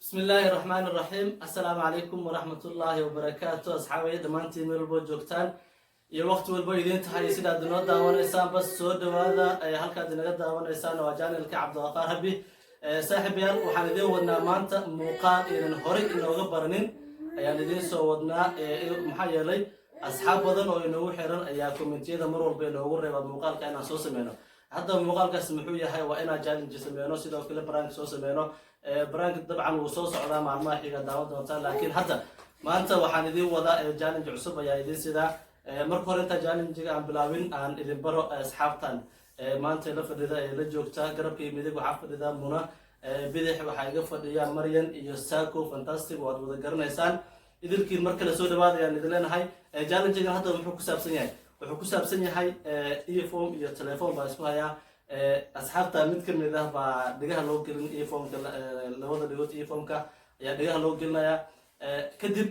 Bismi illaahi raxmaani raxiim. Assalaamu calaykum waraxmatullaahi wabarakaatu. Asxaabaya, dhammaantiin meel walbo joogtaan iyo waqti walbo idiin tahay, sidaad inoo daawanaysaan bas soo dhawaada. Halkaad inaga daawanaysaan waa channelka Cabdiqafaar Habi. Saaxiibayaal, waxaan idiin wadnaa maanta muuqaal aynan horey inooga baranin ayaan idiin soo wadnaa. Maxaa yeelay, asxaab badan oo inoogu xiran ayaa commentiyada mar walba inoogu reeba muuqaalka inaan soo sameyno. Haddaba muuqaalkaas muxuu yahay? Waa inaan challenge sameyno, sidoo kale prank soo sameyno. Prank dabcan wuu soo socdaa, maalmaha xiga daawan doontaa, laakiin hadda maanta waxaan idiin wadaa challenge cusub ayaa idiin sidaa. Marka hore, intaa challenge-ga aan bilaabin, aan idin baro asxaabtan maanta la fadhida ee la joogta. Garabkii midig waxaa fadhida Muna, bidix waxaa iga fadhiya Maryan iyo Sako Fantastic. Waad wada garanaysaan idilkiin. Mar kale soo dhawaad ayaan idin leenahay. Challengegan hadda muxuu ku saabsan yahay? Wuxuu ku saabsan yahay earphone iyo telephone baa isku hayaa. Asxaabta mid kamid ah baa dhegaha loo gelin earphoneka, labada dhegood earphoneka ayaa dhegaha loo gelinayaa. Kadib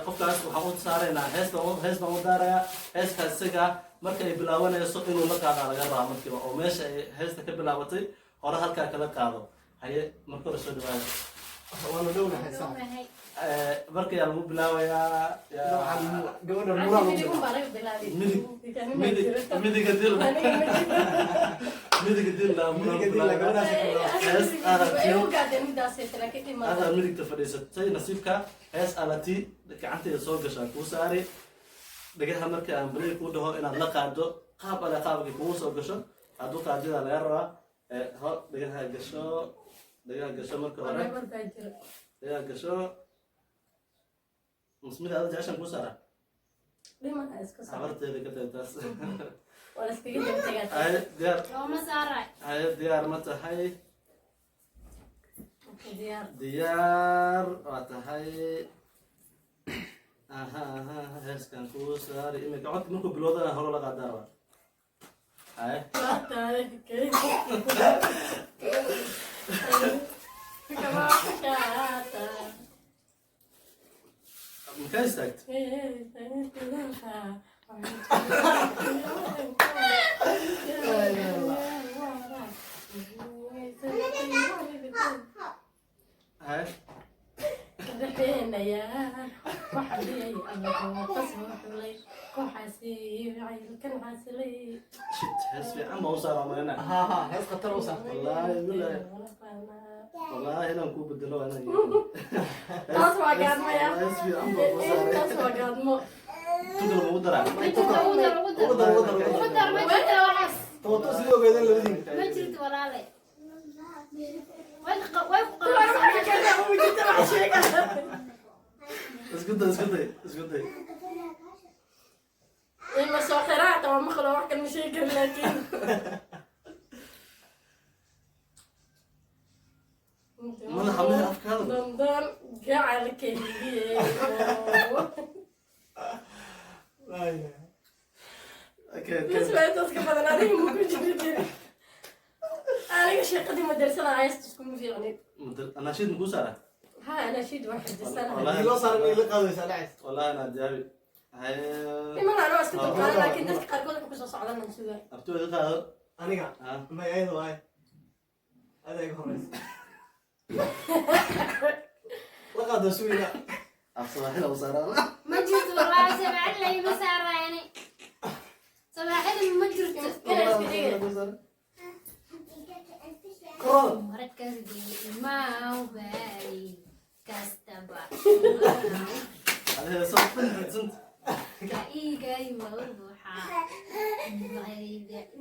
qofkaas waxaan u saaraynaa hees baan, hees baan u daarayaa. Heeskaas isaga marka ay bilaabanayso inuu la qaadaa laga rabaa markiiba, oo meesha ay heesta ka bilaabatay hore halkaa kala qaado. Haye, marka hore soo dhawaada. Waanu dhownahay, sax. Marka yaa lagu bilaabayaa? Gabadha Muna lagu Midig, midig, midiga dil, midiga dil. Midiga dil, gabadhaas ku bilaabay. Hees aragti adaa midigta fadhiisatay, nasiibka hees alati gacantayda soo gashaa kuu saari dhagaha. Marka aan play kuu dhaho, inaad la qaado qaab ale qaabkii kugu soo gasho aad u qaadidaa laga rabaa. Ho, dhagaha gasho, dhagaha gasho. Marka hore dhagaha gasho. Musmida ada jeceshan kuu saara habarteeda ka tahay taas. Haye, diyaar? Looma saaray. Haye, diyaar ma tahay? Diyaar waa tahay. Aha aha, heeskan kuu saari imika. Codka markuu bilowdana hore la qaadaa rabaa. Haye. Makaa istaagta? Haye. Shit, hees fiican baa u saaraa malina. Ha ha, hees khatar u saartay. Wallaahi billahi, wallaahi inaan kuu bedelo waa inaan Taas waa gaadmaya. Hees fiican baa kuu saaray. Taas waa gaadmo. Tukala ma ugu daraa? Ma jirto, ugu dar, ugu Ugu dar. dar, ugu dar. Ugu dar, ma jirto waxaas. Tooto sidii ogeedeen labadiina. Ma jirto, walaale. Way ku qabanaysaa. Isku day, isku day, isku day. Ima soo xiraa waa maqlo, wax kale ma sheegi karin laakiin. Madaxa meel afkaada. Dandan gacalkaygiye. Laa ilaaha. Okay. Bas waa intaas, ka badan aniga ma ku jiri jirin. Aniga shaqadii madrasada haysta iskuma fiicnin. Anashiid makuu saaraa? Ha, anashiid waa xifdisanahay. Wallahi. Haddii loo saaray, la qaadaysaa dhacays. Wallahi inaad jaabi. Haye. Iman anoo iska dulqaadan, laakiin dadka qaarkood waxay kusoo socdaan aan sugaa. Abtooda qaado. Aniga? Ha. May, ayada waay, ada iga horeysa la qaado sugina. Af sawaaxil u saaraa. Ma jirto wallaahi, sabaaxil la ima saarayani. Sabaaxil ma jirto. Inaa iska dhigay. Korada. Markasdii maubali kastaba. Adi heeso sant. Ka igay mawduuxa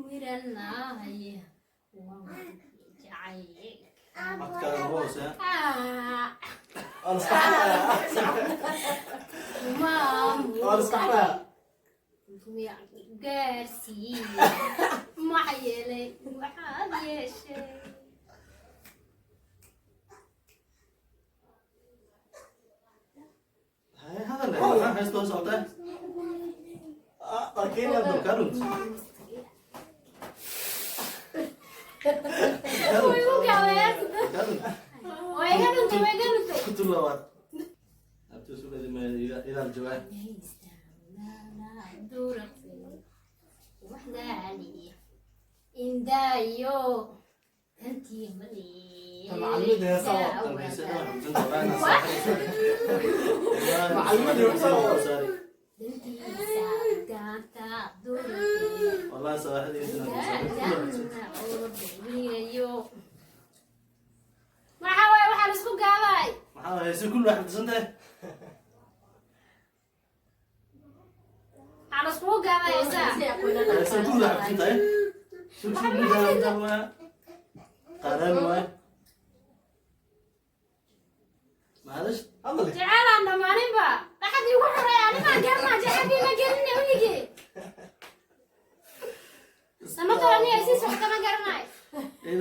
wiranlahay jacayl. Codkaaga ma hooseeya. Ah, Waa la iska xanayaa. Waa la iska xanayaa. Gaarsiiye, maxaa yeelay waxaad yeeshay. Haye, hadal leh maxaa heesta oo socota? Ah, waa Kenya. Kaa dhunt. Way u gaabeen. Kaa dhunt. Way iga dhuntay, way iga dhuntay. Kutu labaad. Abtoo sugadi ma idaal jawaab. Indaayo. Dantii mali. Macalimiinta heesaha waa Dambaysa, waa xamsan, wallahi inaan Macalimiinta heesaha. Saari. Dantiisa daanta dowladda. Wallahi sawaaxiliga inaan Maxaa waaye waxaa la isku gaabay? Maxaa heese kullu wax xamsan tahay? Waxaa la iskugu gaabay heesaha. Heese kullu wax xamsan tahay. Shug shug mudaa waa. Qaran waa. Maalish. Hadal. Jecel aan dhammaaninba. Dhaxad iigu xoreey, anigaa garanaa, jecelkii ma gelin weligii. Sama kale aniga siis wax kama garanayo.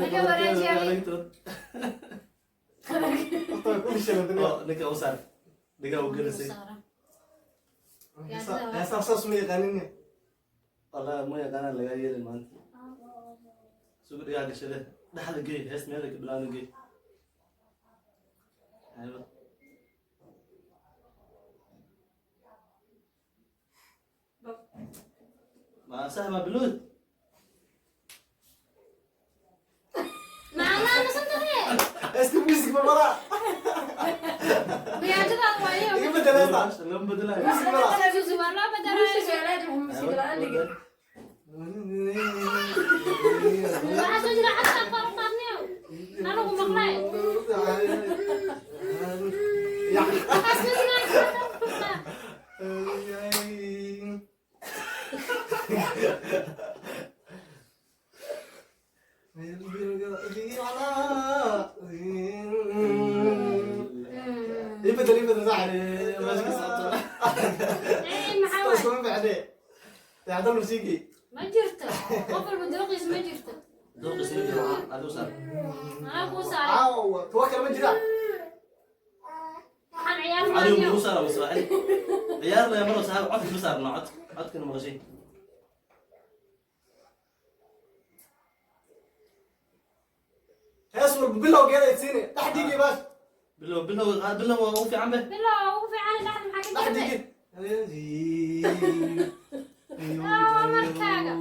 Naga wareejiyay. Horta way ku sheegantay. Ninka u saar. Dhiga u gelisay. Heesaha saas ma yaqaanin. Wallahi ma yaqaanaan lagaa yeelin maanta. Sugu dhigaa gashade. Dhexda geey, hees meel ka bilaawna geey. Aywa. Ma sax ma bilowd? Macallin ma santahay? Heesta music ma maraa. Biyaajadaada waayo. Iga bedel heesta. Lama bedelayo. Music maraa. Suusi waa loo bedelay. Musiga la'aan dhigin. Waxaa soo jira codka kor u qaadnayo. Anigu maqlay. Waxaa soo jira codka kor u qaad. Ibedel, ibedel saaxib. Meesha ka socoto. Ee, maxaa waaye? Iskuma bixine. Daacadda musiigi. Ma jirto. Qof walba dooqiis ma jirto. Dooqiisa ma jiro. Adigu saar. Anaa kuu saaray. Caawa, kuwa kale ma jiraan. Waxaan ciyaar Adigu maayo. mugu saara masaaxil. Ciyaar laya maro saxaab codka ma saarno cod. Codkana maqashay. Hees walba bilowgeeda ay siine. Dhex dhigi baash. Bilow bilow bilow waa ugu fiican be. Bilow ugu fiican dhexda maxaa ka Dhex jirta? dhigi. Aa, markaaga.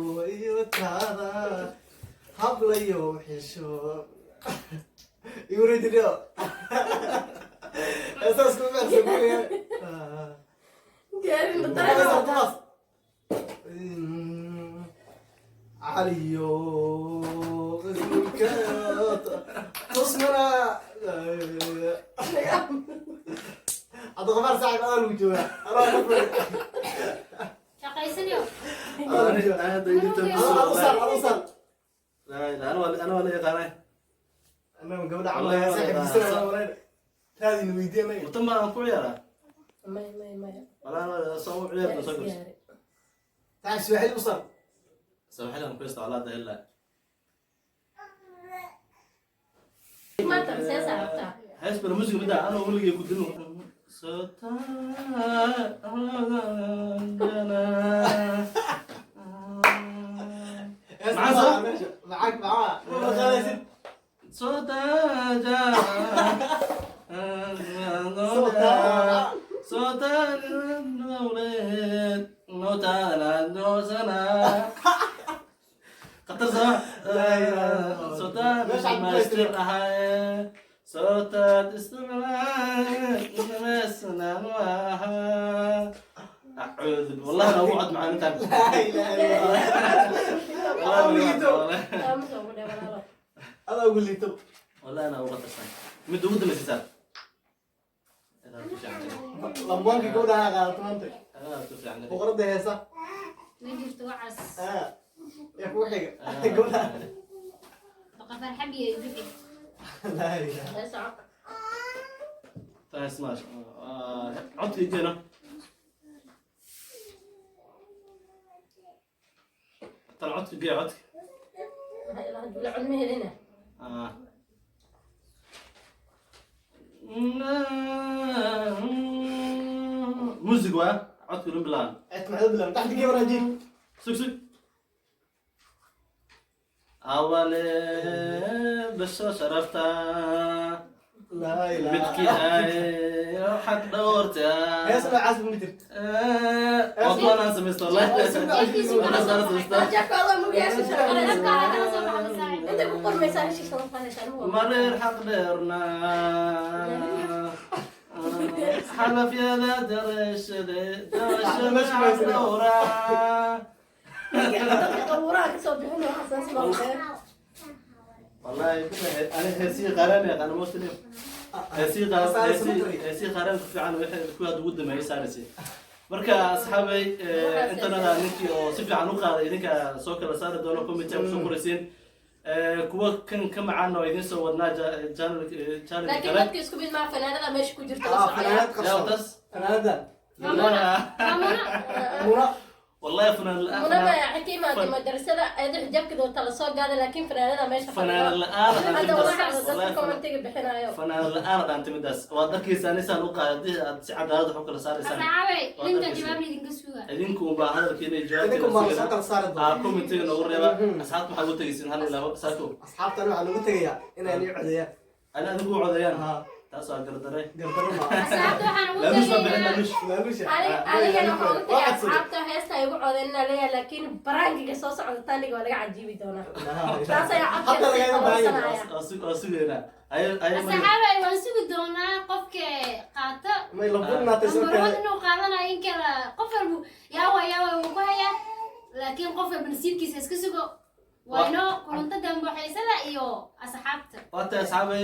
Hablayo xisho. Igu rididho. Heesaas kuma fiicsan guriga. Gaarin dareen. Thomas. Caliyo tusmana Cabdiqafaar saaxib adaa lagu joogaa anaa ka furi. Shaqaysanayo. Aad ay inta Adaa u saar, adaa u saar. La ilaha, ana waa la yaqaanay. Annaga gabadha camal ayaa saaxiibkiisana anaa walayna raadina weydiiya anaga. Mutan baan ku ciyaaraa. Maya, maya, maya. Walaa ana soo u ciyaar soo gursi. Saaxib suwaaxili u saar. Sawxil aan ku isticmaalaa ilaa. Maanta misee saartaa? Hees bal music mida ana weligay ku dilo. Heesta Maxaa ma soo? meesha lacag maxaa ma qaadaysid. Sotaja. Khatar sama. Sotaad master ahay. Sotaad isticmaal. أعوذ والله أنا أوعد مع أنت. Laa ilaaha illa Allah. Aamusa ugu dheh walaalo. Adaa ugu liito. والله أنا أوعد أصلا. مد ود مسيسات. Lambaanka gabadha ha qaadato maanta. أنا Boqoradda heesa. Ma jirto waxaas. Ah, yaa kugu xiga gabadha. Baqafar xabi ay bixi. Laa ilaaha. Hee soco. طيب ماشي عطي جينا طلع عطي جي عطي. Maxaa ilaa hadda cod ma helina. آه. موزيك وا عطي لون بلان. Cid maxaad bilaabay? Dhex dhigi waraa jiil. سك سك أولي بس شرفتا Laa ilaaha. midkii ay xaq dhowrta. Hees noocaas ma jirto. Wadaan aan samaysto wallahi. Jeebkiisu Wadaan kala aan soo samaysto. baxay. Jeebka Allah mugiyaasha shaqada. Dadka kala soo baxda saaxiib. Intay ku qormaysaa heshiiskan qaadaysaa ilmuhu. Mareer xaq dheerna, xalafyada dareeshade daashada dhowra. Dadka qabuuraha kasoo bixin waxaas maqleen. Wallahi billahi, ani heesii qaran yaqaan muslim, heesii qaran, heesii qaran ku fiican waxay ku aad ugu dambeeyay saaraysa. Marka asxaabay, intanada ninkii oo si fiican u qaaday idinka soo kala saari doono, comment kusoo qoraysiin. Kuwa kan ka macaan oo idin soo wadnaa channel channel Laakiin kale. dadka isku mid maa, fanaanada meesha ku jirta la Ah, socaya. fanaanad Yaa qabso. tas. Fanaanada. Maamuna. Muna. Wallahi fanaan la'aan. Munaba waxay ka imaatay madrasada ayadoo xijaabkeeda wata la soo gaaday, laakiin fanaanada meesha Fanaan la'aan. Hadda waxaa dadka Wallahi commentiga bixinayo. Fanaan la'aan dhaantimidaas waad arkaysaa nisaan u qaaday haddii aad si cadaalad wax u kala saaraysaan. Asxaabay, ninka jawaab idinka suga. Idinku unbaa hadalkiina iyo Idinku jawaabtiina maa soo sugana. kala saari Aa doona. Commentiga noogu reeba. Asxaabta maxaad u tegaysiin? Hal iyo labo saako. Asxaabtan waxaa lagu tegayaa inay nii codeeyaan. Ani adigu u codeeyaan? Ha. Taas waa gardare. Gardaro ma. Asxaabta waxaan ugu Laaluush baa bixin. tegaynaa. Laaluush. Laalusha. Anigana waxaan ugu Waa tagay codsaday. asxaabta heesta ay ugu codeynina leeyahay, laakiin prankiga soo socda taaniga waa laga cajiibi doonaa. Taas ayaa Hadda codkeeda lagaga sii baahan yahay. qabsanaya. Waa sugeynaa. Ayo ayo Maryam. Asxaabay, waan sugi doonaa qofka qaata. May lamburnaatay soo Number one kale. inuu qaadanayo in kala qof walbu yaawa yaawa wuu ku hayaa, laakiin qof walba nasiibkiisa iska sugo. Waa inoo kulunta dambe xiisada iyo asxaabta. Waa tahay asxaabay,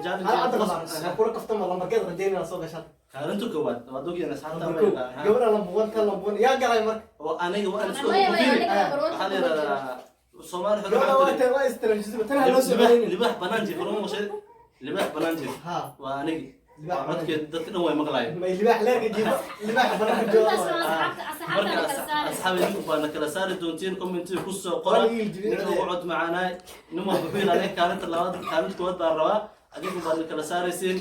challenge. Hal cadda qabaa. Kula kaftama lambarkeed rajaynaa soo gashaa. Kaalinta koowaad waad ogyihiin asxaabta. Lambar kow. Gabadha lambar one, tan lambar one. Yaa galay marka? Oo aniga waan isku Maya, maya, aniga number one waxaa la kuma jiro. yidhahdaa Soomaali Gabadha waa tan waa istiraatiijiyad. Tan ha loo soo celinin. Libaax banaan jiif ruma maqshay, libaax banaan jiif. Ha. Waa anigi. Libaax waa codkeed dadka dhan way maqlaayeen. May libaax leerka jiifa. Libaax banaanka jooga. Intaas waa asxaabta, asxaabta Marka la kala saari. Asxaab, idinku baa na kala saari doontiin, commentiga kusoo qora. Waa yiil. Ninka ugu cod macaanaay, nin walba wuxuu yidhi aniga kaalinta labaad, kaalinta koowaad baan rabaa. Adinku baad na kala saaraysiin.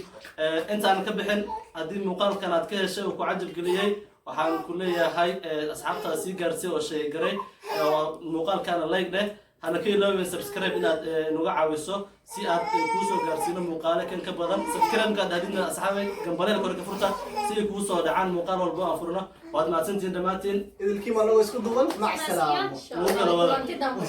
Intaan ka bixin, haddii muuqaalkan aad ka heshay oo ku cajab geliyey, waxaan ku leeyahay asxaabtaa sii gaarsay oo sheegaray oo muuqaalkaana like dheh, hana ka iloobin subscribe inaad nuga caawiso si aad kuu soo gaarsiino muuqaale kan ka badan. Subscribe-ka aad hadidna asxaabay, gambaleel kore ka furta si ay kuu soo dhacaan muuqaal walbo aan furno. Waad mahadsantihiin dhammaantiin. Idilkii maa loo isku duwan. Mac salaamo. Insha Allah, kulanti dambe.